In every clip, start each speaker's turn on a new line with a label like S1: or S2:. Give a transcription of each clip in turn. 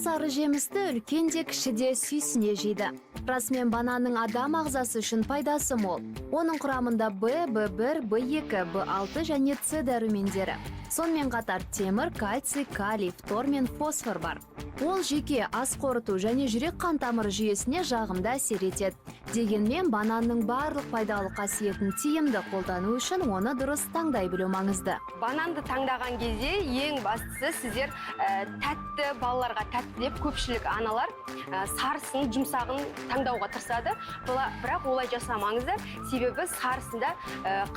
S1: Сары жемісті үлкен де, кіші де сүйсіне жейді. Расымен, бананның адам ағзасы үшін пайдасы мол. Оның құрамында Б, В1, В2, В6 және С дәрумендері. Сонымен қатар темір, кальций, калий, фтор мен фосфор бар. Ол жүйке, ас қорыту және жүрек қан тамыры жүйесіне жағымды әсер етеді. Дегенмен бананның барлық пайдалы қасиетін тиімді қолдану үшін оны дұрыс таңдай білу маңызды.
S2: Бананды таңдаған кезде ең бастысы сіздер тәтті, балаларға тәтті деп көпшілік аналар сарысын, жұмсағын таңдауға тырысады. Бірақ олай жасамаңыздар, себебі сарысында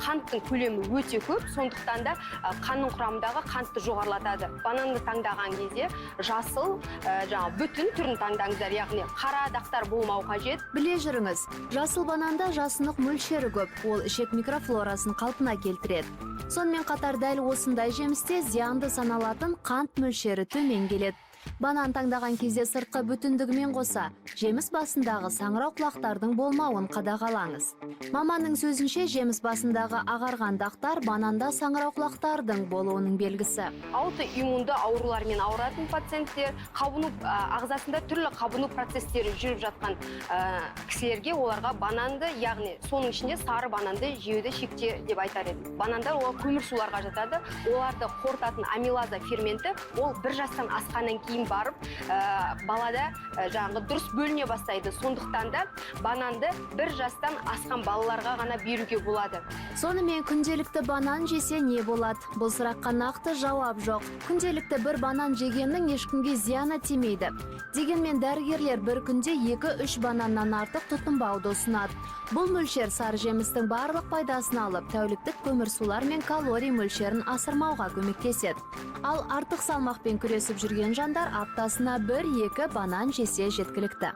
S2: қанттың көлемі өте көп, сондықтан да қанның құрамындағы қантты жоғарылатады. Бананды таңдаған кезде жасыл, жаңағы бүтін түрін таңдаңыздар, яғни қара дақтар болмау қажет.
S1: Біле жүріңіз, жасыл бананда жасұнық мөлшері көп, ол ішек микрофлорасын қалпына келтіреді. Сонымен қатар дәл осындай жемісте зиянды саналатын қант мөлшері төмен келеді. Банан таңдаған кезде сыртқы бүтіндігімен қоса, жеміс басындағы саңырауқұлақтардың болмауын қадағалаңыз. Маманның сөзінше, жеміс басындағы ағарған дақтар бананда саңырауқұлақтардың болуының белгісі.
S2: Аутоиммунды аурулармен ауыратын пациенттер, қабыну ағзасында түрлі қабыну процестері жүріп жатқан кісілерге, оларға бананды, яғни соның ішінде сары бананды жеуді шекте деп айтар едім. Банандар, ол көмірсуларға жатады. Оларды қорытатын амилаза ферменті, ол 1 жастан асқаннан кейін барып балада жаңағы дұрыс бөліне бастайды. Сондықтан да бананды 1 жастан асқан балаларға ғана беруге болады.
S1: Сонымен, күнделікті банан жесе не болады? Бұл сұраққа нақты жауап жоқ. Күнделікті бір банан жегеннің ешкімге зияны тимейді. Дегенмен дәрігерлер бір күнде 2-3 бананнан артық тұтынбауды ұсынады. Бұл мөлшер сары жемістің барлық пайдасын алып, тәуліктік көмірсулар мен калорий мөлшерін асырмауға көмектеседі. Ал артық салмақпен күресіп жүрген жандар аптасына 1-2 банан жесе жеткілікті.